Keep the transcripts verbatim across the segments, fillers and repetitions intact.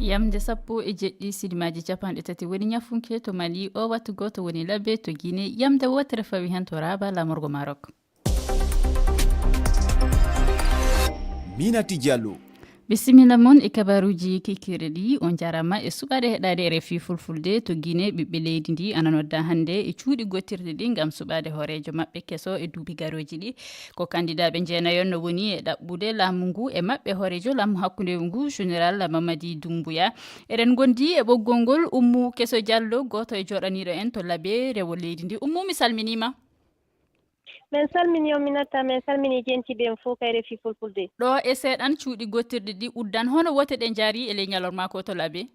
Yamde sappo e jeɗɗi sidimaaji capanɗe tati woni ñafunke to Mali, o wattu gooto woni labbe to Guinée, yamde wootere fawi heen to Rabat, laamorgo Maroc. Minati Diallo. Bisimilla mon e kabaruuji kikiiɗe ɗi. On njaaraama e suɓaade heɗaade R F I Fulfulde. To Guinée, ɓiɓɓe leydi ndi ana nodda hannde e cuuɗi gottirɗi ɗi ngam suɓaade hooreejo maɓɓe keso e duuɓi garooji ɗi. Ko kandidaaɓe jeenayo no woni e ɗaɓɓude laamu ngu e maɓɓe hooreejo laamu hakkunde ngu, Général Mamadi Doumbouya. Eɗen ngondi e ɓoggol ngol Ummu Keso Diallo, gooto e jooɗaniiɗo en to Labe, rewo leydi ndi. Ummu, mi salminiima. Min salmini on, Minata, min salmini jentiiɓe en fof kay R F I Fulfulde. Ɗo e seeɗan cuuɗi gottirɗi ɗi uddan, hono wote ɗe njaari e ley ñalorma ko to Labe?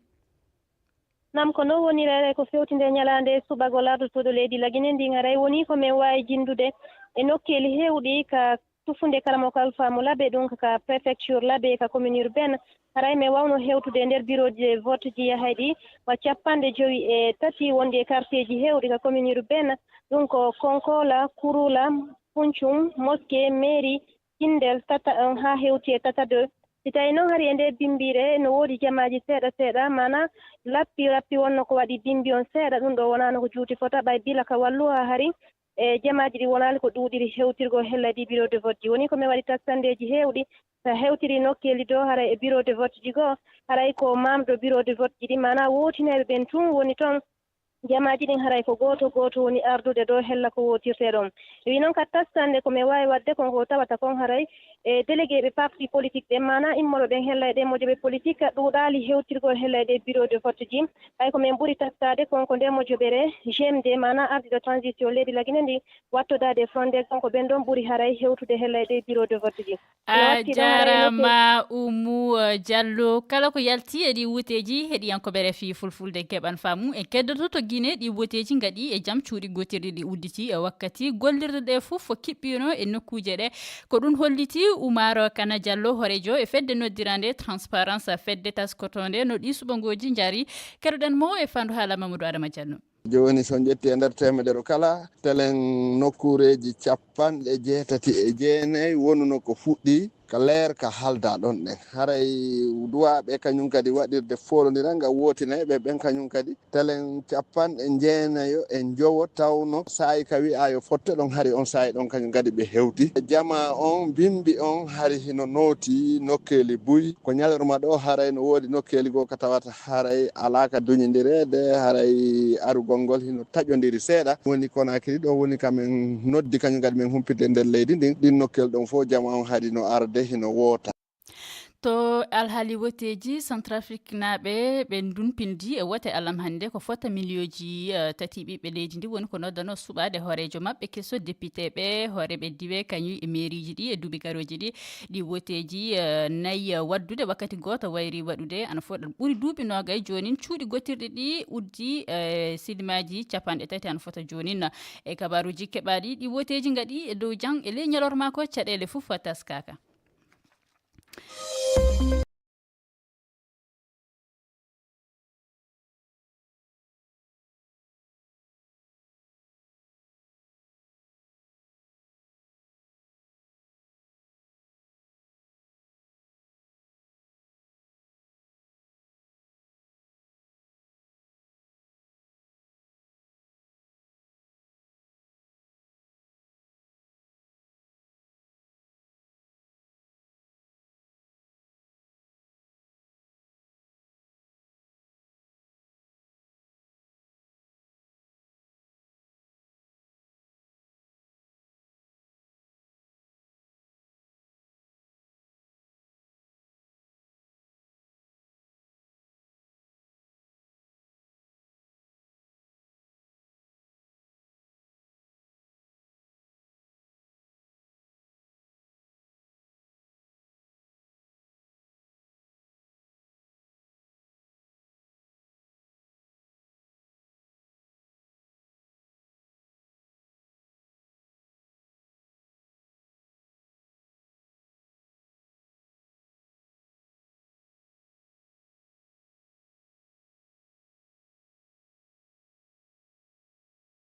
Naam, ko noon woniri, haray ko fewtinde ñalaande suɓagol ardotooɗo leydi Lagine ndin, haray woni ko min waawi jinndude e nokkeeli heewɗi ka tufunde karamokal faamu Labe, ɗum ka préfecture Labe, ka commune urbaine. Haray min waawno hewtude e nder bureau de vote ji yahayɗi wa capanɗe jowi e tati wonɗi e quartier ji heewɗi ka commune urbaine. Ɗum ko Konkola, Kurula, Funcun, Mosquée, Mairie, Kindel, Tata un haa hewti e Tata deux. Si tawii noon hari e ndee bimbiire no woodi jamaaji seeɗa seeɗa, maanaa lappi lappi wonno ko waɗi bimbi on seeɗa, ɗum ɗo wonaano ko juuti fota, ɓay bila ka wallu haa hari e jamaaji ɗi wonaali ko ɗuuɗiri hewtirgol hella ɗi bureau de vote ji. Woni ko min waɗi tastandeeji heewɗi, so hewtiri nokkeeli ɗo haray e bureau de vote ji goo, haray ko mamɗo bureau de vote ji ɗi, maanaa wootinayɓe ɓen tun woni ton. Jamaaji ɗin haray ko gooto gooto woni ardude ɗo hella ko wootirtee ɗon. Wi noon ka tastande ko min waawi waɗde kon ko tawata kon haray e délégué ɓe parti politique ɗen, maanaa immooɓe ɓen hella e ɗe mojoɓe politique ɗuuɗaali hewtirgol hella e ɗe bureau de vote ji. Ɓay ko min ɓuri taskaade kon ko nde mojoɓere G M D, maanaa ardiɗo transition leydi Lagine ndi wattodaade e fronde, kon ko ɓen ɗon ɓuri haray hewtude hella e ɗe bureau de vote ji. A jaaraama, Ummu, eh, Diallo. Kala ko yalti e ɗi wuteeji, heɗiyankooɓe R F I Fulfulde keɓan faamu. En keddoto to Guinée, ɗi wuteeji ngaɗi e jam, cuuɗi gootirɗi ɗi udditi e wakkati gollirde ɗe fof kiɓɓiino e nokkuuje ɗe. Ko ɗum holliti Oumar Kana Diallo, hooreejo e fedde noddirande Transparence, fedde taskotoonde no ɗi suɓangooji njaari. Keɗoɗen mo e fandu haala Mamadou Adama Diallo. Jooni, so on ƴetti e nder teemedere kala, telen nokkuureeji capanɗe jeetati e jeenayi wonuno ko fuɗɗi ka leer ka halda ɗon ɗen. Haray duwaaɓe kañum kadi waɗirde foolondiral ngam wootinayɓe ɓen kañum kadi. Telen capanɗe jeenayo e njowo tawno saa'i ka wi'aa yo fotte ɗon, hari on saa'i ɗon kañum kadi ɓe hewti. Jamaa on, bimbi on, hari hino nooti nokkeeli buy. Ko ñalorma ɗo haray no woodi nokkeeli goo ka tawata haray alaa ka duñindireede, haray arugol ngol hino taƴondiri seeɗa. Woni Conakry ɗo woni ka min noddi kañum kadi min humpitde nder leydi ndin. Ɗin nokkeeli ɗon fof jamaa on hari no arde hino woota. To alhaali woteeji, Centrafrique naaɓe ɓe ndun pindi e wote alam hannde ko fota miliyooji, eh, tati ɓiɓɓe leydi ndi woni ko noddano suɓaade hooreejo maɓɓe keso, député ɓe, hooreeɓe diwe kañum e mairieji ɗi e duuɓi garooji ɗi. Ɗi woteeji, eh, nayi, eh, waddude wakkati gooto wayri waɗude, ana fota ɓuri duuɓi noogay joonin cuuɗi gottirɗi ɗi uddi, eh, sidimaaji capanɗe tati ana fota joonin. E kabaaruuji keɓaaɗi, ɗi woteeji ngaɗi e dow jang e ley ñalorma ko caɗeele fof taskaaka.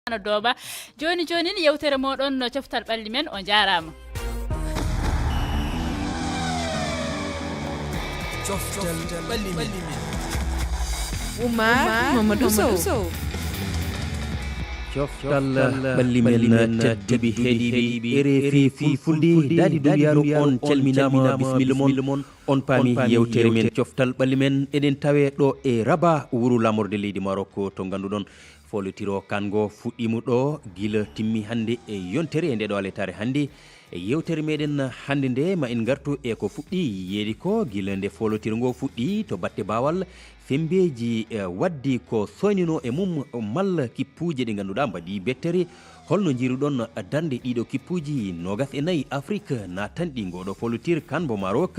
Ana dooba. Jooni, jooni, yewtere mooɗon no coftal ɓalli men, o jaaraama. Coftal ɓalli men. Oumar Mamadou Sow. Coftal ɓalli men tedduɓe heɗiiɓe R F I Fulfulde, daɗi duniyaaru on calminaama, bisimilla mon. On paami yewtere men coftal ɓalli men, eɗen tawe ɗo e Rabat, wuro laamorde leydi Maroc, to ngannduɗon foolotiro kan ngo fuɗɗiima ɗo gila timmi hannde e yontere e nde ɗo aletaare hannde. E yewtere meɗen hannde nde, ma en ngartu e ko fuɗɗi yeedi ko gila nde foolotiro ngo fuɗɗi to batte baawal, fembeeji, eh, waddi ko soynino e mum malla kippuuje ɗe ngannduɗaa mbaɗi bettere. Holno njiiruɗon darnde ɗiɗo kippuuji noogas e nayi Afrik naatanɗi ngoɗo foolotir kan mbo Maroc?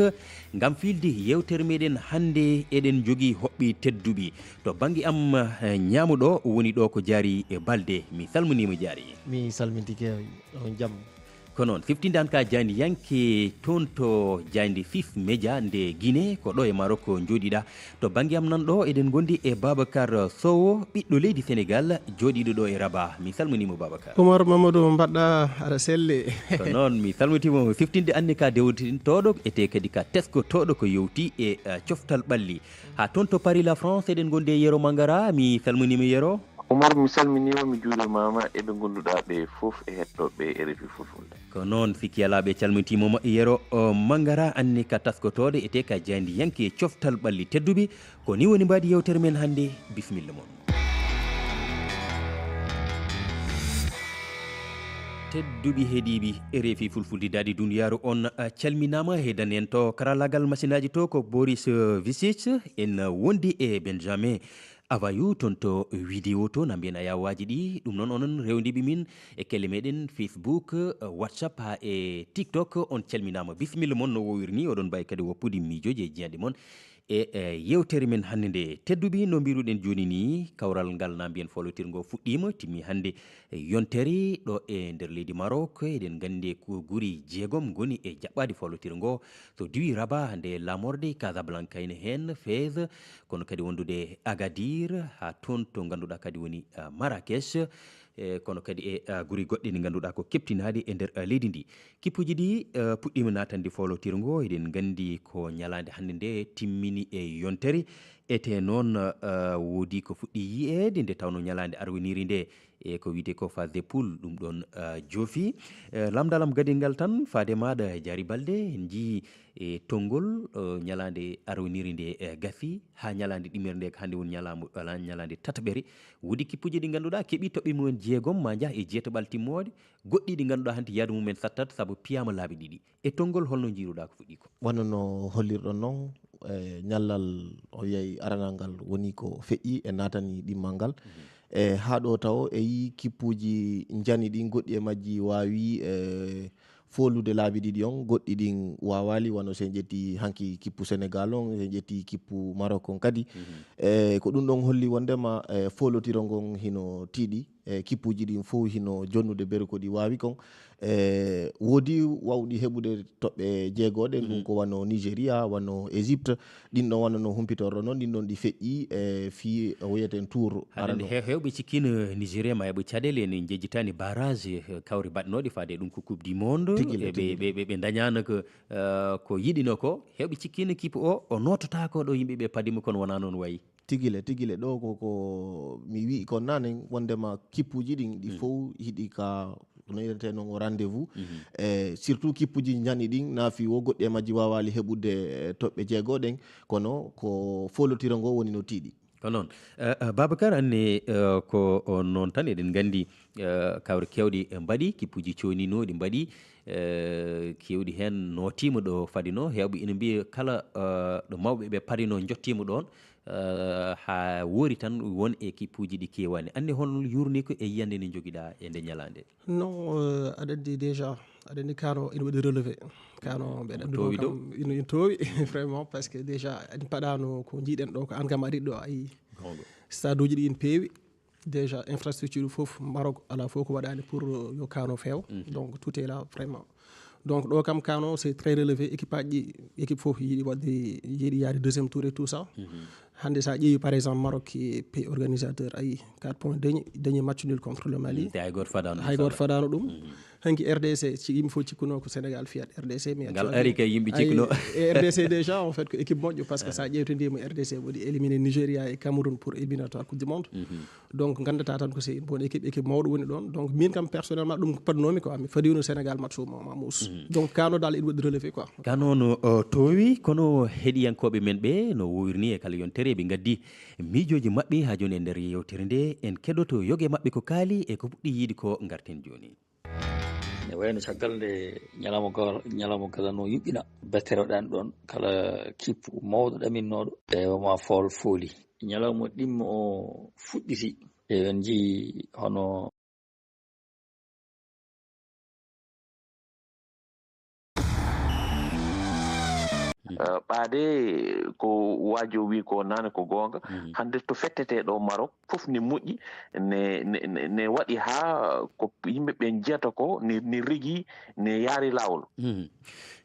Ngam fiilde yewtere meɗen hannde, eɗen jogii hoɓɓe tedduɓe. To bannge am, eh, ñaamuɗo woni ɗo ko Jaari e Balde. Mi salminiima Jaari. Mi salmintike, on jam. Ko noon, siftinde an ka jaayndiyanke toon to jaaynde Fif Media nde Guinée, ko ɗo e Maroc njooɗiɗaa. To bannge am nan ɗo, eɗen ngondi e Babacar Sow, ɓiɗɗo leydi Sénégal, jooɗiiɗo ɗo e Rabat. Mi salminiima Babacar. Oumar Mamadou, mbaɗɗa aɗa selli. Ko noon, mi salmitiima mo siftinde anne ka dewtintooɗo, ete kadi ka teskotooɗo ko yowti e, eh, coftal ɓalli. Haa toon to Paris, la France, eɗen ngondi e Yero Mangara. Mi salminiima Yero. Oumar, mi salminiima, mi juurimaama e ɓe ngonnduɗaa ɓe fof e heɗtooɓe R F I Fulfulde. Ko noon, sikki alaa, ɓe calmitiima mo Yero, o, Mangara, anne ka taskotoode ete ka jaayndiyanke coftal ɓalli tedduɓe. Ko ni woni mbaadi yewtere men hannde. Bisimilla mon. Tedduɓe heɗiiɓe R F I Fulfulde daɗi duniyaaru on, a, calminaama. Heɗan en to karallaagal masinaaji to ko Boris, eh, Vicic, en wondi e Benjamin Avayu toon to vidéo to, na mbiyen ayawaaji ɗi. Ɗum noon, onon rewndiiɓe min e kelle meɗen Facebook, eh, WhatsApp haa e TikTok, on calminaama. Bisimilla mon no wowiri ni, oɗon mbaawi kadi woppude miijooji e jiyanɗe mon e, e yewtere men hannde nde. Tedduɓe, no mbiruɗen jooni ni, kawral ngal na mbiyen foolotirngo fuɗɗiima, timmi hannde e yontere ɗo e nder leydi Maroc. Eɗen nganndi ko guri jeegom ngoni e jaɓɓaade foolotirngo. So diwi Rabat, nde laamorde Casablanca ene heen, Fès, kono kadi wondude Agadir, haa toon to ngannduɗaa kadi woni, ah, Marrakech, e kono kadi e, ah, guri goɗɗe ɗi ngannduɗaa ko keɓtinaaɗi e nder, ah, leydi ndi. Kippuuji ɗi, ah, puɗɗiima naatande foolotirngo. Eɗen nganndi ko ñalaande hannde nde timmini e yontere. Ete noon, ah, woodi ko fuɗɗi yiyeede nde tawno ñalaande arwiniri nde, e ko wiyetee ko phase de poule, ɗum ɗoon, ah, joofi. Eh, lamndal am gadingal tan, faade maaɗa Jaari Balde, en njii e tonngol, eh, ñalaande arwiniri nde, eh, gasi, haa ñalaande ɗimere nde, ko hannde woni ñalaamo-, ala-, ñalaande tataɓere. Woodi kippuuji ɗi ngannduɗaa keɓi toɓɓe mumen jeegom, ma njah e jeetaɓal timmooɗe, goɗɗi ɗi ngannduɗaa hanti yaadu mumen sattat sabu piyaama laabi ɗiɗi. E tonngol, holno njiiruɗaa ko fuɗɗi ko? Wano no hollirɗon noon, e ñallal o wiyayi aranal ngal woni ko feƴƴi e naatani ɗimmal ngal. Mhm. E haa ɗo tawo e yii kippuuji njani ɗin, goɗɗi e majji waawi, e, foolude laabi ɗiɗi on, goɗɗi ɗin waawaali, wano so en ƴetti hanki kippu Senegal on, so en ƴetti kippu Maroc on kadi. Mhm. E ko ɗum ɗon holli wondema, e, foolotiro ngon hino tiiɗi, e kippuuji ɗin fof hino jonnude beru ko ɗi waawi kon. E woodi wawɗi heɓude toɓɓe jeegooɗe, mhm, ɗum ko wano Nigeria, wano Égypte, ɗin ɗon wano no humpitorɗo noon, ɗin ɗon ɗi feƴƴi, e fii o wiyeten tour. Haɗa andi arano. He-, hewɓe cikkino Nigeria ma heɓa caɗeele ene jejjitani barrage, e, kawri baɗnooɗi faade ɗum ko Coupe du Monde. Tigi le, e ɓe, tigi le. Ɓe, ɓe, ɓe dañaano ko, e, ko yiɗino ko. Hewɓe cikkino kippu o, o nootata ko ɗo yimɓe ɓe padimo kono wonaa noon wayi. Tigi le, tigi le, ɗo ko, ko mi wi'i kon naane, wondema kippuuji ɗin, ɗi, mm, fow hiɗi ka, no wi'etee noon, o rendez-vous. Mhm. E surtout kippuuji njani ɗin, naafi wo goɗɗi e majji waawaali heɓude, e, toɓɓe jeegoo ɗen, kono ko foolotiro ngo woni no tiiɗi. Ko noon. Eh, eh, Babacar, anne, eh, ko, o, noon tan eɗen nganndi, eh, kawre keewɗe mbaɗi, kippuuji cooninooɗi mbaɗi, eh, keewɗi heen nootiima ɗo fadino. Heewɓe ina mbiya kala, eh, ɗo mawɓe ɓe parino njottiima ɗoon, eh, haa woori tan won e kippuuji ɗi keewaani. Anne hol yuurnii ko e yiyannde nde njogiɗaa e nde ñalaande? Non, eh, aɗa anndi déjà, aɗa anndi kano ina waɗi relevé. Kano mbeɗa anndi toowi ɗo? Kam ina, ina toowi, vraiment, parce que déjà en paɗaano ko njiiɗen ɗo, ko aan kam aɗa yiɗi ɗo, a yii. Goonga. Stade uji ɗi ina peewi. Déjà, infrastructure fof, Maroc, alaa fof ko waɗaani pour, euh, yo kano feew. Mhm. Donc, tout est là, vraiment. Donc, ɗo kam, kano, c'est très relevé. Équipe aji ɗi, équipe fof yiɗi waɗde, yiɗi yaade deuxième tour et tout ça. Mhm. Hannde, so a ƴeewi, par exemple, Maroc, qui est pays organisateur, ayi, quatre points dañi, dañi match nul contre le Mali. Mhm. Te hay gooto fadaano ɗum. Hay gooto fadaano ɗum. Mhm. Hanki R D C, ci-, yimɓe fof cikkuno ko Sénégal fiyat R D C, mais ngal actuellement, ari kay yimɓe ay, cikkuno. E R D C déjà, en fait, ko équipe moƴƴo, parce que sa ƴeewtindima R D C waɗi éliminé Nigeria et Cameroun pour éliminatoire Coupe du Monde. Mhm. Donc, gandata tan ko c'est une bonne équipe, équipe mawɗo woni ɗon. Donc, min kam personnellement, ɗum ko padnomi quoi. Mi fadi no Sénégal match o ma, ma mus. Mhm. Donc, kano dal ina waɗi relevé quoi. Kano no, o, towi, kono heɗiyankoɓe men ɓe no wowirni e kala yontere ɓe gaddi miijoji maɓɓe ha joni e nder yewtere nde. En keɗoto yoge maɓɓe ko kaali e ko puɗɗi yiide ko garten joni. Ne wayno caggal nde ñalawma ga-, ñalawma gasano yuɓɓina, bettere waɗani ɗon kala kippu mawɗo ɗaminnooɗo e woma fool fooli. Ñalawma ɗimmo o fuɗɗiti, eɗen njii hono Eh, ɓaade ko waajo wi ko nane ko goonga. Mhm. Hannde to fettete ɗo Maroc, fof ne moƴƴi, ne, ne, ne, ne waɗi haa ko yimɓe ɓe njiyata ko ne, ne rigi, ne yaari laawol. Mhm.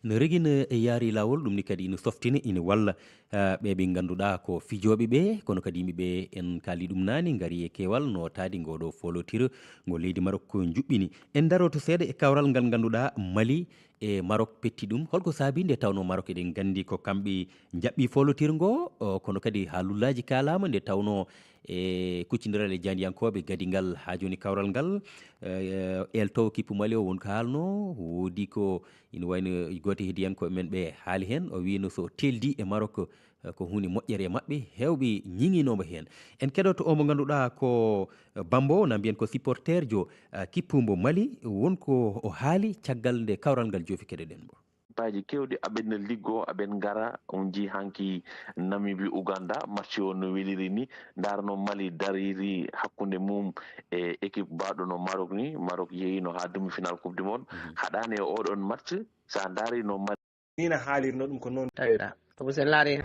No rigi ne yaari laawol, ɗum ni kadi ina softini, ina walla, eh, ɓe ɓe ngannduɗaa ko fijooɓe ɓe, kono kadi yimɓe ɓe en kaali ɗum naane, ngari e keewal nootaade ngoo ɗo foolotiro ngo leydi Maroc ko njuɓɓini. En ndaroto seeɗa e kawral ngal ngannduɗaa Mali e Maroc petti ɗum. Holko saabi nde tawnoo Maroc eɗen nganndi ko kamɓe njaɓɓi foolotir ngo, o, kono kadi haalullaaji kaalaama nde tawnoo e kuccindiral e jaandiyankooɓe gadi ngal haa jooni kawral ngal, e, eltowo kippu Mali o won ko haalnoo, woodi ko ina wayno gooto e heɗiyankooɓe men ɓe haali heen, o wiino so teeldi e Maroc, eh, ko huunde moƴƴere e maɓɓe, heewɓe ñiŋinooma heen. En keɗoto o mo ngannduɗaa ko, eh, Bambo, na mbiyen ko supporterjo, eh, kippumbo Mali, won ko o haali caggal nde kawral ngal joofi keɗoɗen mbo. Paaji keewɗi aɓen liggoo, aɓen ngara, on njii hanki Namibie, Ouganda, match o no weliri ni. Ndaarno Mali dariri hakkunde mum e équipe baaɗo no Maroc ni. Maroc yehiino haa demi-finale Coupe du Monde. Mhm. Haɗaani e oɗon match, so a ndaari no Mali Ni na haalirno ɗum ko noon. Tawira. Sabu sen laari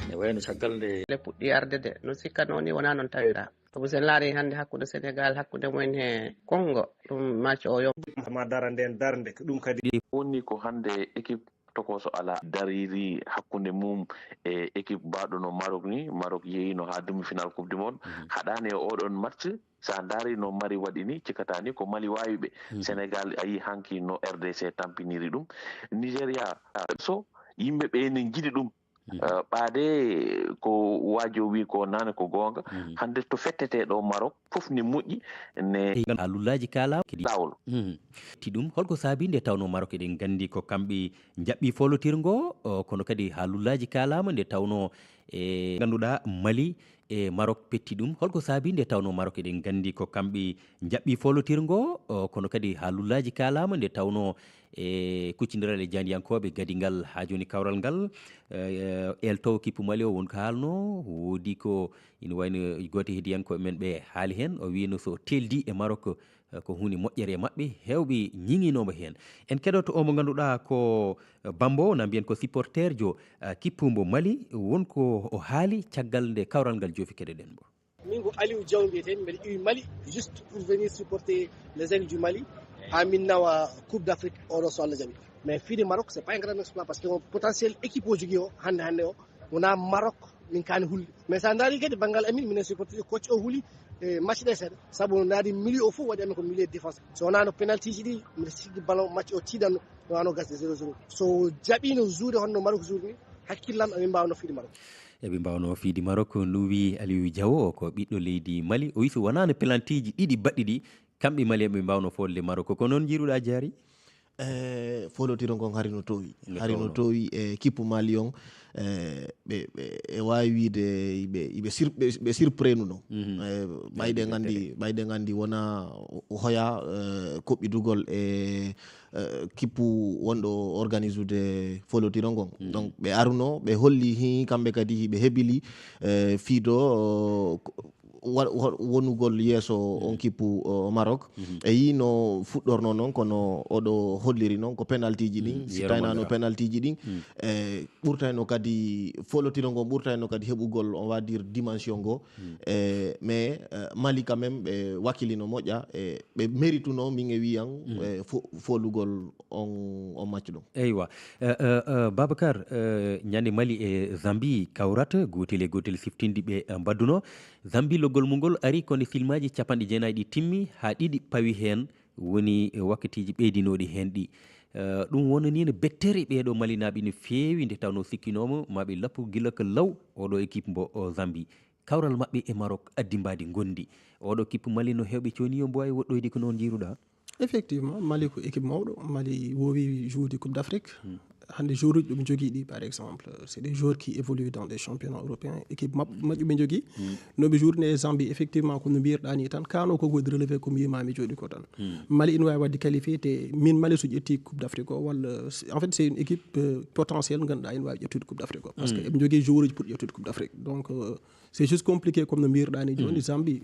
ne wayno caggal nde le puɗɗi arde de, no sikkano ni wona noon tawira. Sabu sen laari hannde hakkunde Sénégal, hakkunde mumen he Congo, ɗum match o yo. Ma dara nden darnde, ko ɗum kadi. Woni ko hannde équipe tokoso ala dariri hakkunde mum e équipe baaɗo no Maroc ni. Maroc yehiino haa demi-finale Coupe du Monde. Mhm. Haɗaani e oɗon match, so a ndaari no Mali waɗi ni, cikkata ni ko Mali waawi ɓe. Mhm. Sénégal a yii hanki no R D C tampiniri ɗum. Nigeria, so yimɓe ɓe ne njiɗi ɗum. Mhm. Eh, ɓaade ko waajo wi ko nane ko goonga. Mhm. Hannde to fettete ɗo Maroc, fof ne moƴƴi, ne haalullaaji kaala kadi laawol. Mhm. Ti ɗum, holko saabi nde tawnoo Maroc eɗen nganndi ko kamɓe njaɓɓi foolotir ngo, o, kono kadi haalullaaji kaalaama nde tawnoo e ngannduɗaa Mali e Maroc petti ɗum. Holko saabi nde tawnoo Maroc eɗen nganndi ko kamɓe njaɓɓi foolotir ngo, o, kono kadi haalullaaji kaalaama nde tawnoo e kuccindiral e jaandiyankooɓe gadi ngal haa jooni kawral ngal, eh, eltowo kippu Mali o won ko haalnoo, woodi ko ina wayno gooto e heɗiyankooɓe men ɓe haali heen, o wiino so teeldi e Maroc, eh, ko huunde moƴƴere e maɓɓe, heewɓe ñiŋinooma heen. En keɗoto o mo ngannduɗaa ko, eh, Bambo, na mbiyen ko supporterjo, eh, kippumbo Mali, won ko o haali caggal nde kawral ngal joofi keɗoɗen mbo. Min ko Aliou Diaw mbiyeten, mbeɗa iwi Mali, juste pour venir supporter les amis du Mali, haa min nawa Coupe d'Afrique oɗo so Allah jaɓi. Mais fiide Maroc, c'est pas un grand exploit, parce que on potentiel équipe o jogii o, hannde, hannde o, wona Maroc min kaani hulde. Mais so a ndaari kadi banngal amin, minen supporter coach o huli, e, match ɗe seeɗa. Sabu no ndaari milieu o fof waɗi amen ko milieu défense. So wonaa no penalty ji ɗi, mbiɗa sikki ballon match o tiiɗanno, no wano gasde zéro zéro. So jaɓiino jouer honno Maroc jouer ni, hakkillam amin mbaawno fiide Maroc. Eɓe mbaawno fiide Maroc, no wi Aliou Diaw, o ko ɓiɗɗo leydi Mali. O wi so wonaa no penalty ji ɗiɗi baɗɗi ɗi, kamɓe Mali eɓe mbaawno foolde Maroc. Ko noon njiiruɗaa Diary? Eh, foolotiro ngon hari no towi. No hari no towi. Towi e kippu Mali on, eh, ɓe, ɓe, e waawi wiide ɓe, ɓe sur-, ɓe, ɓe surprenuno. Mhm. Eh, ɓayde ngandi, ɓayde ngandi wona o-, hoya, eh, koɓɓidugol e, eh, kippu wonɗo organisude foolotiro ngon. Mhm. Donc, ɓe aruno, ɓe holli hi kamɓe kadi hiɓe hebili, eh, fiido, o, ko, wa-, wa-, wonugol yeeso on kippu, o, Maroc. Mhm. E yii no fuɗɗorno noon, kono oɗo holliri noon ko penalty ji ɗin, mm, si taynano penalty ji ɗin, mm, e ɓurtayno kadi foolotiro ngo, ɓurtayno kadi heɓugol, on va dire, dimension ngo. Mm. E, mais, eh, Mali quand même, ɓe wakkilino moƴƴa, e ɓe mérituno, min e wiyan, mm, e fo-, foolugol on, on match ɗon. Eywa. Eh, eh, eh, Babacar, eh, ñande Mali e Zambie kawrata, gootel e gootel siftindi ɓe, eh, mbadduno. Zambie loggol mum ngol ari ko nde filmaaji capanɗe jeenayi ɗi timmi, haa ɗiɗi pawi heen, woni e wakkatiiji ɓeydinooɗi heen ɗi. Eh, ɗum wonaniino bettere ɓeeɗo Malinaaɓe no feewi, nde tawnoo sikkinooma maa ɓe lappu gila ko law oɗo équipe mbo o Zambie. Kawral maɓɓe e Maroc addi mbaadi ngonndi. Oɗo kippu Mali no heewɓe cooni yo mbo waawi woɗɗoyde ko noon njiiruɗaa? Effectivement, Mali ko équipe mawɗo. Mali woowi jouer Coupe d'Afrique. Hannde joueuruuji ɗum jogii ɗi, par exemple, c'est des joueurs qui évoluent dans des championnats européens. Équipe maɓ-, majju ɓe jogii. No ɓe jouer e Zambie, effectivement, ko no mbiyirɗaa ni tan. Kano ko godi relevé ko mbiymaami jooɗi ko tan. Mali ina waawi waɗde qualifié, te min Mali so ƴetti Coupe d'Afrique o, walla, en fait, c'est une équipe, euh, potentielle, ngannduɗaa ina waawi ƴettude Coupe d'Afrique o. Parce que eɓe jogii joueuruuji pour ƴettude Coupe d'Afrique. Donc, euh, c'est juste compliqué, comme no mbiyirɗaa ni jooni, Zambie.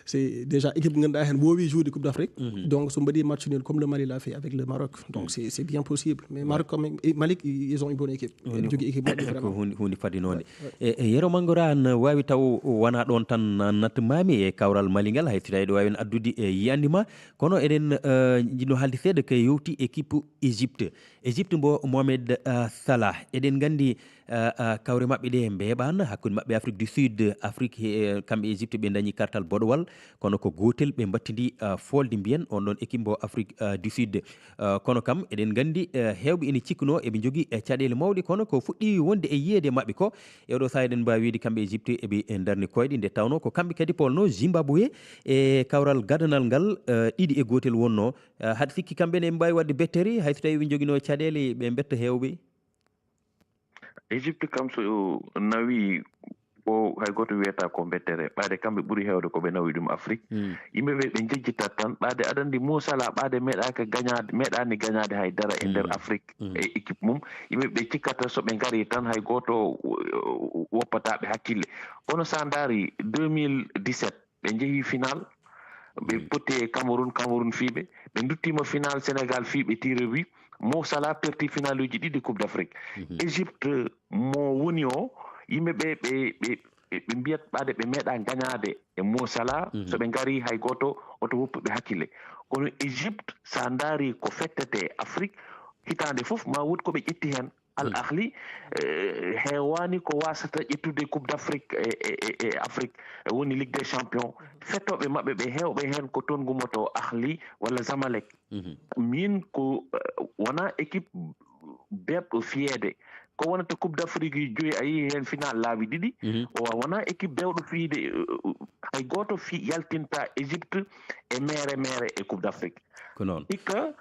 C'est déjà équipe ngannduɗaa heen woowi jouer Coupe d'Afrique. Donc, so mbaɗi match nul comme le Mali l'a fait avec le Maroc. Donc, c'est, c'est bien possible. Mais Maroc, quand même, et Mali, ils ont une bonne équipe. Eɓe jogii équipe maɓɓe ko vraiment. Hundi, hundi fadinoonde. E, e Yero Mangora, an waawi taw wona ɗoon tan natmaami e kawral Mali ngal, hay so tawii ɗo waawi en addude e yiyannde ma. Kono eɗen, eh, njiɗno haalde seeɗa ko yowti équipe Égypte. Égypte mbo Mohamed, eh, Salah. Eɗen nganndi, eh, eh, kawre maɓɓe ɗe mbeeɓaani hakkunde maɓɓe Afrique du Sud. Afrique, eh, kamɓe Égypte ɓe dañi kartal boɗowal, kono ko gootel ɓe mbattidi, eh, foolde mbiyen on ɗon équipe mbo Afrique, eh, du Sud. Eh, kono kam eɗen nganndi, eh, heewɓe ene cikkunoo eɓe njogii, eh, caɗeele mawɗe, kono ko fuɗɗi wonde e yiyeede maɓɓe ko e oɗo sahaa eɗen mbaawi wiide kamɓe Égypte eɓe, eh, ndarni koyɗe nde tawnoo ko kamɓe kadi polno Zimbabwe e kawral gadanal ngal, eh, ɗiɗi e gootel wonnoo. Eh, haɗa sikki kamɓe ne eɓe mbaawi waɗde bettere, hay so tawii ɓe njoginoo caɗeele, ɓe mbetta heewɓe? Égypte kam so nawi ko hay gooto wiyata ko mbettere. Ɓaade kamɓe ɓuri heewde ko ɓe nawi ɗum Afrique. Yimɓe ɓe, ɓe njejjitat tan. Ɓaade aɗa anndi Mo Salah, ɓaade meeɗaaka gañaade, meeɗaani gañaade hay dara e nder Afrique e équipe mum. Yimɓe ɓe cikkata so ɓe ngari tan hay gooto, uh, woppata ɓe hakkille. Kono sa ndaari deux mille dix-sept, ɓe njehi final, ɓe poti e Cameroun, Cameroun fii ɓe. Ɓe nduttiima final, Sénégal fii ɓe tir au but. Mo Salah perti finaluuji ɗiɗi Coupe d'Afrique. Égypte mo woni o, yimɓe ɓe, ɓe, ɓe, ɓe, ɓe mbiyat ɓaade ɓe meeɗa gañaade e Mo Salah. So ɓe ngari hay gooto oto woppu ɓe hakkille. Kono Égypte, sa ndaari ko fettete Afrique, hitaande fof ma wood ko ɓe ƴetti heen. Al Ahli, eh, heewaani ko waasata ƴettude Coupe d'Afrique e, e, e, e Afrique, e woni Ligue des Champions. Fettooɓe maɓɓe ɓe heewɓe heen ko toon ngummotoo Ahli walla Zamalek. Miin ko, eh, wonaa équipe beeɓɗo fiyeede. Ko wonata Coupe d'Afrique joyi, a yii heen final laabi ɗiɗi. O wonaa équipe beewɗo fiyde, eh, hay gooto fi-, yaltinta Égypte e meere meere e Coupe d'Afrique. Ko noon. Hikka,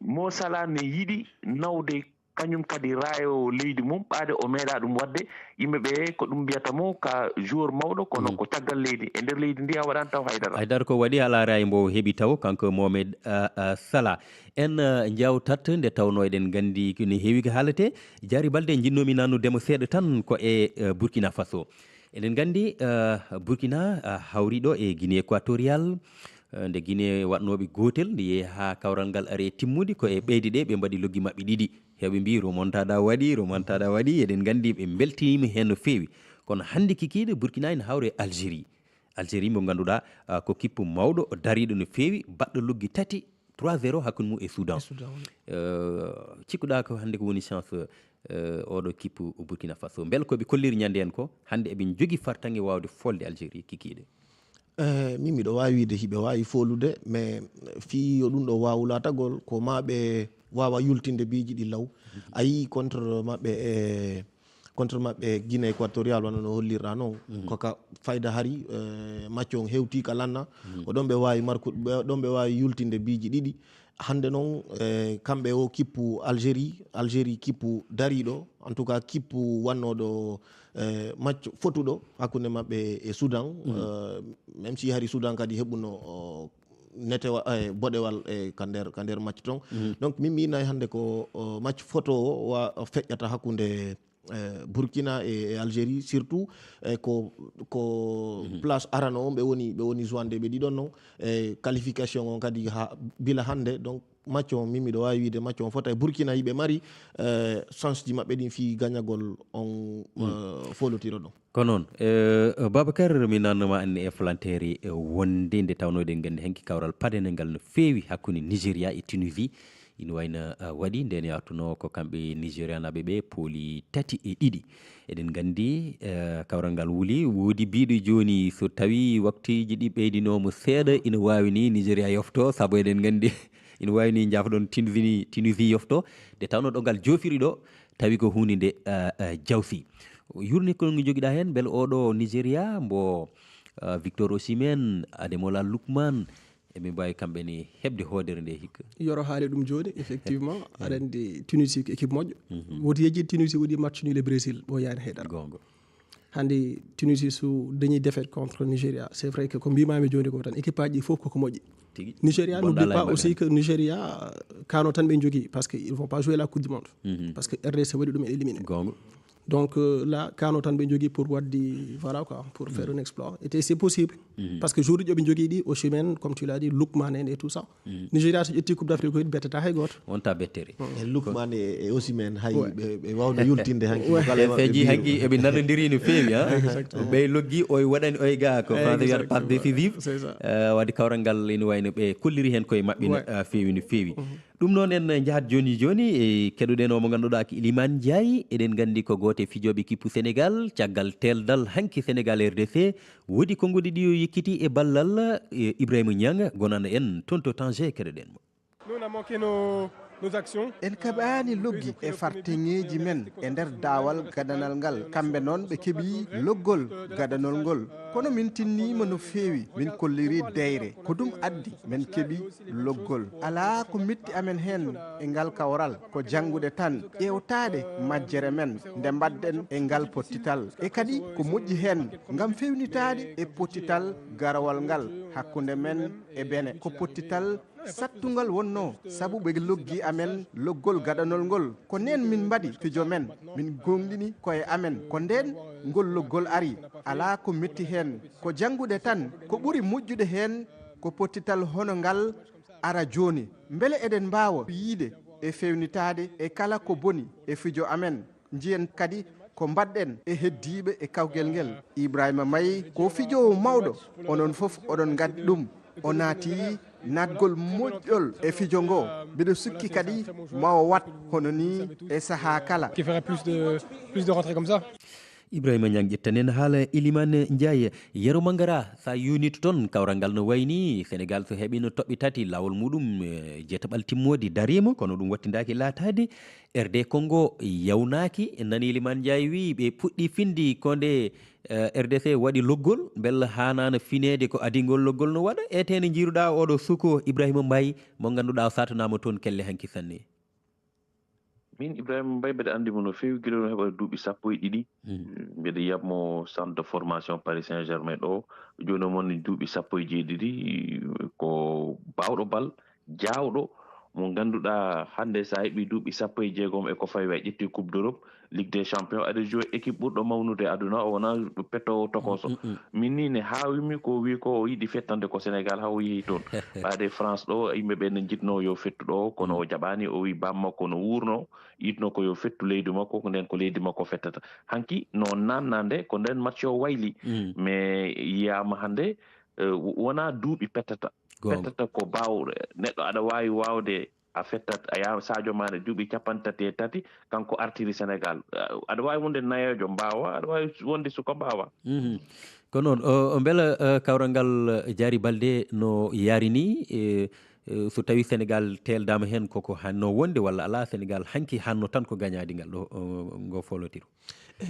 Mo Salah ne yiɗi nawde kañum kadi raayo leydi mum, ɓaade o meeɗa ɗum waɗde. Yimɓe ɓe ko ɗum mbiyata mo ka joueur mawɗo, kono ko caggal leydi. E nder leydi ndi a waɗaani taw haydara. Haydara ko waɗi alaa raay mbo heɓi taw, kanko Mohamed, ah, ah, Salah. En, ah, njawtat nde tawnoo eɗen nganndi ko ne heewi ko haalete. Jaari Balde, njinnoomi naatnude mo seeɗa tan ko e, eh, Burkina Faso. Eɗen nganndi, eh, Burkina, ah, hawri ɗo e Guinée Équatoriale, eh, nde Guinée waɗnooɓe gootel, nde yehi haa kawral ngal ari e timmude, ko e ɓeyde ɗe ɓe mbaɗi loggi maɓɓe ɗiɗi. Heewɓe mbii remontada waɗi, remontada waɗi, eɗen nganndi ɓe mbeltiima heen no feewi. Kono hannde kikiiɗe Burkina ene hawri e Algérie. Algérie mo ngannduɗaa, ah, ko kippu mawɗo, dariiɗo no feewi, baɗɗo loggi tati, trois zéro hakkunde mum e Soudan. E Soudan, oui. Eh, cikkuɗaa ko hannde ko woni chance, eh, oɗo kippu Burkina Faso? Mbela ko ɓe kolliri ñande en ko, hannde eɓe njogii fartaŋŋe waawde folde Algérie kikiiɗe? Eh, min miɗo waawi wiide hiɓe waawi foolude, mais fii yo ɗum ɗo waawu laatagol, ko maa ɓe waawa yultinde biiji ɗi law. A yii contre maɓɓe e, contre maɓɓe Guinée Équatoriale, wano no hollirɗaa noon. Ko ka fayda hari, eh, match on hewtii ka lanna. Ko ɗon ɓe waawi marku-, ɓe, ɗon ɓe waawi yultinde biiji ɗiɗi. Hannde noon, eh, kamɓe o kippu Algérie, Algérie kippu dariiɗo, en tout cas kippu wannooɗo, eh, match fotuɗo hakkunde maɓɓe e Soudan. Eh, même si hari Soudan kadi heɓuno, o, netewa-, eh, boɗewal, eh, ka nder, ka nder match ton. Donc, min mi nayi hannde ko, o, match foto o wa-, feƴƴata hakkunde, eh, Burkina e, e Algérie, surtout, eh, ko, ko place arano on ɓe woni, ɓe woni joinde ɓe ɗiɗon non. Eh, qualification on kadi ha bila hannde. Donc, match on, min miɗo waawi wiide match on fota e Burkina, yiɓe mari, eh, chance ji maɓɓe ɗin fii gañagol on, eh, folotiro ɗon. Ko noon, eh, Babacar, mi nanno ma anne e volontaire, eh, wonde nde tawnoo eɗen nganndi hanki kawral padenel ngal no feewi hakkunde Nigeria e Tunisie. Ina wayno uh, waɗi nden yaltunoo ko kamɓe nigérianaɓe ɓe pooli tati e ɗiɗi. Eɗen nganndi uh, kawral ngal wuli woodi biiɗo jooni so tawi waktuuji ɗi ɓeydinooma seeɗa ina waawi ni Nigéria yofto sabu eɗen nganndi ina waawi ni jaafoɗon Tunisie ni Tunisie yofto nde tawno ɗo ngal joofiri ɗo tawi ko huunde nde uh, uh, jawsi. Yurne ko ngi jogiɗa heen mbele oɗo Nigéria mbo uh, Victor Osimhen, Ademola Lookman, eɓe mbaawi kamɓe ne heɓde hoodere nde hikka. Yoro haali ɗum jooni, effectivement. Aɗa anndi Tunisie ko équipe moƴƴo. Woodi yejjit Tunisie waɗi match nul e Brésil ɓooyaani hay dara. Goonga. Hannde Tunisie so dañi défaite contre Nigeria, c'est vrai que ko mbimami jooni ko tan équipe aji ɗi fof koko moƴƴi. Tigi. Nigeria, bonɗa n'oublie pas aussi que Nigeria kano tan ɓe jogii parce que ils vont pas jouer la coupe du monde. Parce que R D C waɗi ɗum éliminé. Goonga. Donc euh, là kano tan ɓe jogii pour waɗde voilà quoi pour faire un exploit et c'est possible. Parce que jour uji ɓe jogii ɗi Osimhen comme tu l'as dit, Lookman en et tout ça. Nigeria so ƴetti coupe d'Afrique ko bettata hay gooto. Wonta bettere. E Lookman e e Osimhen hay ɓe ɓe wawno yultinde hanki ko kala e maɓɓe feeji biiru. Hanki eɓe nanodiri no feewi ha ɓe loggi oy waɗani oy ga ko français wiyata passe décisive. C'est ça. Eh, wadde kawral ngal ene wayno ɓe kolliri hen koye maɓɓe no eh, feewi no feewi. Ɗum noon en njahat jooni jooni e keɗoɗen o mo ngannduɗaa ko Iliman Ndiaye. Eɗen nganndi ko gooto e fijooɓe kippu Sénégal. Caggal teeldal hanki Sénégal R D C woodi konnguɗi ɗi o yekkiti e ballal eh, Ibrahima Niang gonana en toon to Tanger. Keɗoɗen mo. Nous, on a manqué nos, nos actions. En kaɓaani loggi e fartaŋeeji men e nder daawal gadanal ngal. Kamɓe noon ɓe keɓi loggol gadanol ngol. Kono min tinniima no feewi, min kolliri deyre. Ko ɗum addi min keɓi loggol. Alaa ko metti amen heen e ngal kawral, ko janngude tan, ƴeewtaade majjere men nde mbaɗ-ɗen e ngal pottital. E kadi ko moƴƴi heen ngam feewnitaade e pottital garawal ngal hakkunde men e Bene. Ko pottital sattungal wonnoo, sabu ɓe loggi amen loggol gadanol ngol. Ko ndeen min mbaɗi fijo men, min gooŋɗini koye amen. Ko ndeen ngol loggol ari, alaa ko metti heen. Ko janngude tan, ko ɓuri moƴƴude heen ko pottital hono ngal ara jooni. Mbele eɗen mbaawa yiyde e feewnitaade e kala ko boni e fijo amen. Njiyen kadi ko mbaɗ-ɗen e heddiiɓe e kawgel ngel. Ibrahima May ko fijoowo mawɗo, onon fof oɗon nganndi ɗum. O naati naatgol moƴƴol e fijo ngo. Mbiɗo sikki kadi ma o waɗ hono nii e sahaa kala. Qui fera plus de, plus de rentrées comme ça. Ibrahima Niang ƴettanen haala Elimane Ndiaye. Yero Mangara, sa yonito toon, kawral ngal no wayni, Sénégal so heɓino toɓɓe tati, laawol muɗum eh, jeetaɓal timmoode dariima, kono ɗum wattindaaki laataade. R D Congo yawnaaki, en nani Elimane Ndiaye wi ɓe puɗɗi finde ko nde eh, R D C waɗi loggol, mbela haanaano fineede ko adii ngol loggol no waɗa. E tee nde njiiruɗaa oɗo suko Ibrahima Mbaye, mo ngannduɗaa o saatanaama toon kelle hanki sanne. Min Ibrahima Mbaye mbeɗa anndi mo no feewi gila no heɓa duuɓi sappo e ɗiɗi. Mbeɗa yiyatmo centre de formation Paris Saint-Germain ɗo. Jooni o woni duuɓi sappo e jeeɗiɗi, ko baawɗo bal, jaawɗo, mo ngannduɗaa hannde so a heɓii duuɓi sappo e jeegom e ko fawi a ƴetti Coupe d'Europe, Ligue des Champions, aɗa joué équipe ɓurɗo mawnude e aduna o, wonaa pettoowo tokooso. Min ni ne haawimi ko o wi ko o yiɗi fettande ko Sénégal haa o yehi toon. Ɓaade France ɗo yimɓe ɓe ne njiɗnoo yo fettu ɗo, kono o jaɓaani, o wi bammakko no wuurno, yiɗno ko yo fettu leydi makko, ko nden ko leydi makko fettata. Hanki no nanna nde ko nden match o wayli. Mais yiyaama hannde eh, wonaa duuɓi pettata. Pettata ko baawɗe. Neɗɗo aɗa waawi waawde a fettat a yaha Sadio Mané duuɓi capanɗe tati e tati, kanko artiri Sénégal. Aɗa waawi wonde nayeejo mbaawa, aɗa waawi wonde suka mbaawa. Ko noon, o, o mbela eh, kawral ngal eh, Diary Baldé no yaari ni, eh, eh, so tawi Sénégal teeldaama heen koko hanno wonde walla alaa, Sénégal hanki hanno tan ko gañaade ngal ɗo eh, ngo folotiro. E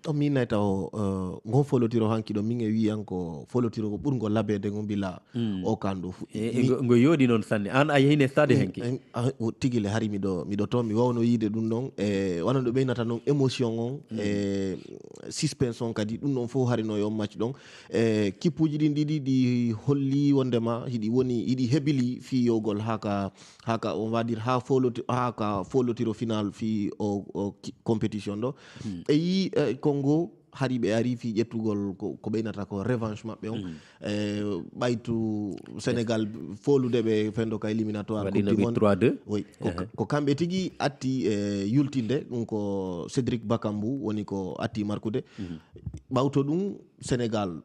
ɗon mi innay taw eh, ngon folotiro hanki ɗo min e wiyan ko folotiro ko ɓurgo labeede ngo mbila o kan ɗo fuɗɗi. E, e ngo, ngo yooɗi noon sanne. An a yehine stade henki. En, a, o tigi le hari miɗo, miɗo toon mi wawno yiide ɗum ɗon. E wano ɗo ɓeynata noon émotion on, e suspense on kadi ɗum ɗon fof hari no yo match ɗon. E kippuji ɗin ɗiɗi ɗi holli wondema hiɗi woni, hiɗi hebili fiyogol haa ka, haa ka, on va dire, haa foloti-, haa ka folotiro final fi o, o ki-, compétition ɗo. E yi, e, Congo hari ɓe ari fi ƴettugol ko, ko ɓeynata ko revanche maɓɓe on. E ɓaytu Sénégal folude ɓe fendo ka éliminatoire Coupe du Monde. Trois deux. Oui. Ko, ko kamɓe tigi atti e yultinde ɗum ko Cédric Bakambu woni ko atti markude. Ɓawto ɗum Sénégal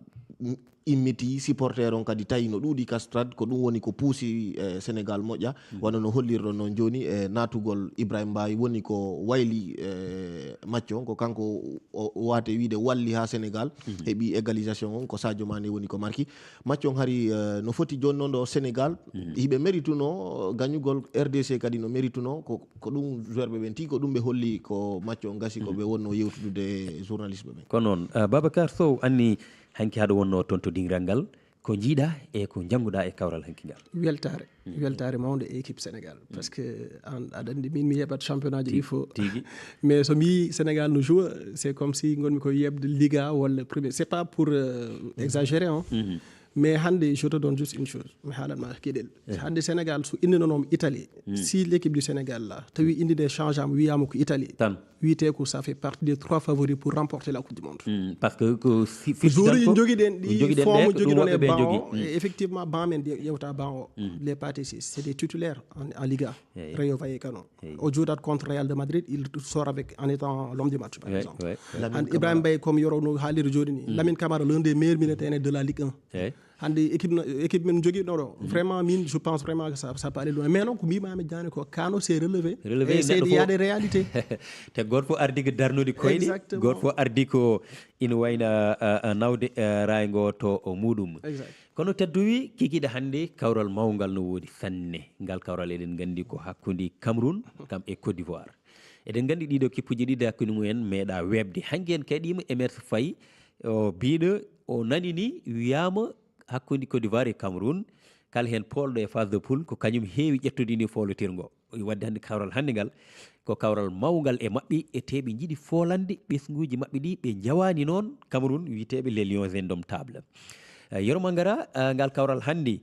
immiti, supporter on kadi tawi no ɗuuɗi ka stade. Ko ɗum woni ko puusi e Sénégal moƴƴa. Wano no hollirɗon noon jooni, e naatugol Ibrahima Mbaye woni ko wayli e match on, ko kanko o waate wiide walli haa Sénégal heɓi égalisation on, ko Sadio Mané woni ko marki. Match on hari e no foti jooni noon ɗo Sénégal hiɓe mérituno gañugol, R D C kadi no mérituno. Ko ko ɗum joueur ɓe ɓen tii, ko ɗum ɓe holli ko match on gasi ko ɓe wonno yewtudude e journaliste ɓe ɓen. Ko noon. Ah, Babacar Sow, anni hanki haɗo wonno toon to dingiral ngal, ko njiiɗa e ko njannguɗa e kawral hanki ngal? Weltaare. Weltaare mawnde e équipe Sénégal. Parce que an, aɗa anndi min mi yeɓat championnat ji ɗi fof. Tigi. Mais so mi Sénégal no joue, c'est comme si ngonmi ko yeɓde Liga walla premier. C'est pas pour euh, exagérer, hein. Mais hannde, je te donne juste une chose. Mi haalan ma geɗel. Hannde Sénégal so inninonooma Italie, si l'équipe du Sénégal là, tawi inde nde changeama, wiyama ko Italie. Tan. Wiyete ko ça fait partie des trois favoris pour remporter la Coupe du Monde. Mm, parce que ko fi- Ko joueur uji fititan ko- jogiɗen ɗi, jogiɗen forme ɗe, ko ɗum jogiɗon woɓɓe e ɓe banc jogi. O. Mm. Et effectivement, banc men ndi ƴewta banc o. Les Pathé Ciss, c'est des titulaires en, en Liga. Eyi. Rayo Vallecano. Eyi. O jooɗat contre Real de Madrid, il sort avec, en étant l'homme du match, par Eyi, exemple. Eyi, eyi. Lamine Camara. Ibrahima Mbaye, comme yoro no haaliri jooni ni. Lamine Camara, l'un des meilleurs milieux de terrain de la Ligue un. Eyi. Hannde équipe na- équipe men jogiɗo ɗo, vraiment min je pense vraiment que ça, ça peut aller loin. Mais noon ko mbimami jani ko, Kano c'est relevé. Relevé, et c'est neɗɗo fof. Il y a des réalités. Te goto fof ardi ko darnude koyɗe. Exactement. Goto fof ardi ko ina wayna uh, uh, nawde uh, rayngo to o muɗum. Exact. Kono tedduwi kikiɗe hannde kawral mawngal no woodi sanne. Ngal kawral eɗen nganndi ko hakkunde Cameroun kam e Côte d'Ivoire. Eɗen nganndi ɗiɗo kippuji ɗiɗi hakkunde mumen meeɗa weeɓde. Hanki en kayɗiima Emerse Faye, o biiɗo o nanini wiyaama hakkunde Côte d'Ivoire e Cameroun, kala heen poolɗo e phase de poule ko kañum heewi ƴettude ni foolotirngo. Waɗde hannde kawral hannde ngal ko kawral mawngal e maɓɓe, e teɓe njiɗi foolande ɓesnguuji maɓɓe ɗi ɓe njawaani noon Cameroun, wiyeteeɓe les Lions Indomptables. Eh, Yero Mangara, eh, ngal kawral hannde,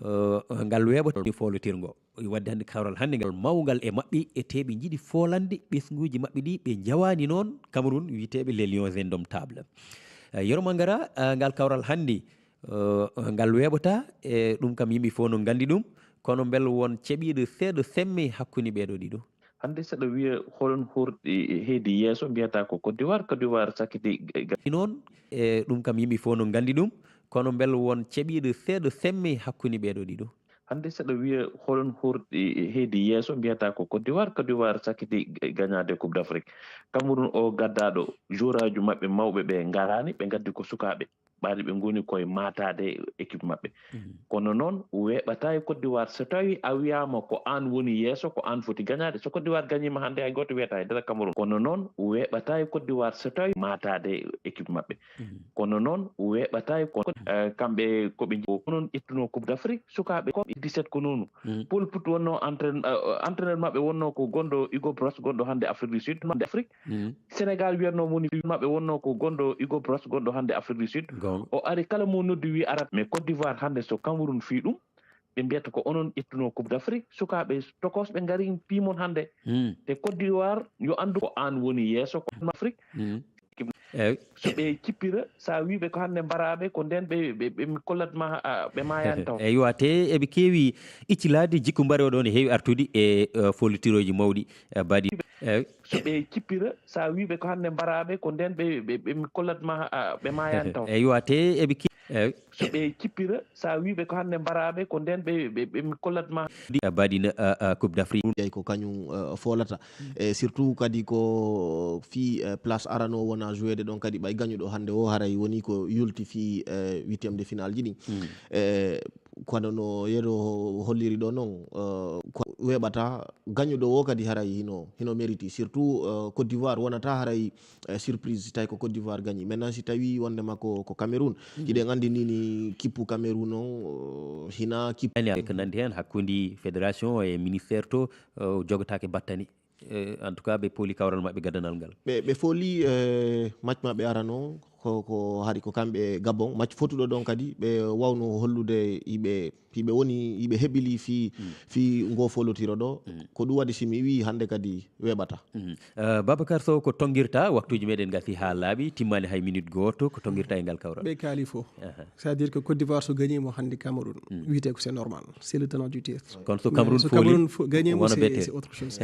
eh, ngal weeɓata ni foolotirngo. Waɗde hannde kawral hannde ngal mawngal e maɓɓe, e teɓe njiɗi foolande ɓesnguuji maɓɓe ɗi ɓe njawaani noon Cameroun, wiyeteeɓe les Lions Indomptables. Eh, Yero Mangara, eh, ngal kawral hannde, eh, ngal weeɓata, e ɗum kam yimɓe fof no nganndi ɗum, kono mbel won ceɓiiɗo seeɗa semme hakkunde ɓeeɗo ɗiɗo? Hannde saɗa wiya holon horɗi heedi yeeso, mbiyata ko Côte d'Ivoire, Côte d'Ivoire sakkiti ga- Noon, e ɗum kam yimɓe fof no nganndi ɗum, kono mbel won ceɓiiɗo seeɗa semme hakkunde ɓeeɗo ɗiɗo? Hannde saɗa wiya holon horɗi heedi yeeso, mbiyata ko Côte d'Ivoire, Côte d'Ivoire sakkiti gañaade Coupe d'Afrique. Cameroun o gaddaɗo, joueur aji maɓɓe mawɓe ɓe ngaraani, ɓe ngaddi ko sukaaɓe. Ɓaade ɓe ngoni koye maataade équipe maɓɓe. Kono noon weeɓata e Côte d'Ivoire, so tawi a wiyama ko an woni yeeso, ko an foti gañaade. So Côte d'Ivoire gañima hannde, hay gooto wiyata e nder Cameroun. Kono noon weeɓata e Côte d'Ivoire, so tawi maataade équipe maɓɓe. Kono noon weeɓata e ko, eh, kamɓe ko ɓe nji- ko noon ƴettuno Coupe d'Afrique, sukaaɓe ko dix-sept ko noonu. Paul Put wonno entraîne- eh, entraîneur maɓɓe wonno ko gonɗo Hugo Broos, gonɗo hannde Afrique du Sud, hannde Afrique. Sénégal wiyatno woni maɓɓe wonno ko gonɗo Hugo Broos, gonɗo hannde Afrique du Sud. Goonga. O ari kala mo noddi wi arat. Mais Côte d'Ivoire hannde so Cameroun fii ɗum, ɓe mbiyata ko onon ƴettuno Coupe d'Afrique, sukaaɓe tokosɓe ngari piimon hannde. Te Côte d'Ivoire yo anndu ko an woni yeeso ko Afrique. Eyi. So ɓe cippira, sa wiiɓe ko hannde mbaraaɓe, ko nden ɓe, ɓe, ɓe mi kollat ma, a, ɓe maayani taw. Eyi, wate eɓe keewi iccilaade jikku mbarewo ɗo ne heewi artude e, eh, follitirooji mawɗi, eh, mbaɗi. Eyi. So ɓe cippira, sa wiiɓe ko hannde mbaraaɓe, ko nden ɓe, ɓe, ɓe mi kollat ma, a, ɓe maayani taw. Eyi, wate eɓe ke-, eyi. So ɓe cippira, sa wiiɓe ko hannde mbaraaɓe, ko nden ɓe, ɓe, ɓe mi kollat ma. Mbaɗina, a, a, Coupe d'Afrique. Jeyi ko kañum, eh, foolata. E surtout kadi ko fii, eh, place arano wona joueede ɗon kadi, ɓay gañuɗo hannde o haray woni ko yulti fii, eh, huitième de finale ji ɗin. E kono no Yero holliri ɗo noon, eh, ko weeɓata gañuɗo o kadi haray hino, hino mériti. Surtout, eh, Côte d'Ivoire wonata haray, eh, surprise si tawi ko Côte d'Ivoire gañi. Maintenant si tawi wondema ko, ko Cameroun, hiɗen anndi ni, ni kippu Cameroun on, eh, hina kippu. Ko nandi heen hakkunde fédération e ministère to, eh, jogotaake battani. Eh, en tout cas, ɓe pooli kawral maɓɓe gaddanal ngal. Ɓe, ɓe fooli, eh, match maɓɓe arano, ko, ko hari ko kamɓe e Gabon. Match fotuɗo ɗon kadi, ɓe wawno hollude hiɓe, hiɓe woni, hiɓe heɓili fii, fii ngo folotiro ɗo. Ko ɗum waɗi si mi wii hannde kadi weeɓata. Eh, Babacar Sow, ko tonngirta, waktuuji meɗen ngasi haa laaɓi, timmaani hay minute gooto, ko tonngirta e ngal kawral? Ɓe kaali fof. Aha. C'est-à-dire que Côte d'Ivoire so gañiima hannde Cameroun, wiyete ko c'est normal. C'est le tenant du titre. Kono so Cameroun fooli, Cameroun fo-, gañiima, wona c'est, beete. C'est autre chose.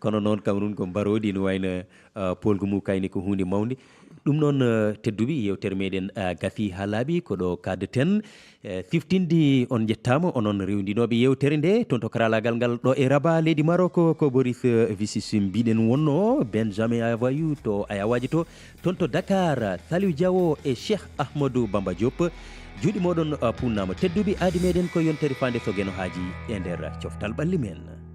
Kono noon Cameroun ko mbaroodi, ina wayno, uh, poolgu mum kayni ko huunde mawnde. Ɗum noon, eh, tedduɓe, yewtere meɗen, eh, gasi haa laaɓi, ko ɗo kaadeten. Eh, siftinde on, njettaama onon rewndinooɓe yewtere nde, toon to karalaagal ngal ɗo e Rabat, leydi Maroc, ko Boris, eh, Vicis mbiɗen wonno, Benjamin Avayou to Ayawaaji to, toon to Dakar, Saliou Diawo e Cheikh Ahmadou Bamba Diop. Juuɗe mooɗon, eh, puunnaama. Tedduɓe, aadi meɗen ko yontere faande so Geno haaji e nder coftal ɓalli men.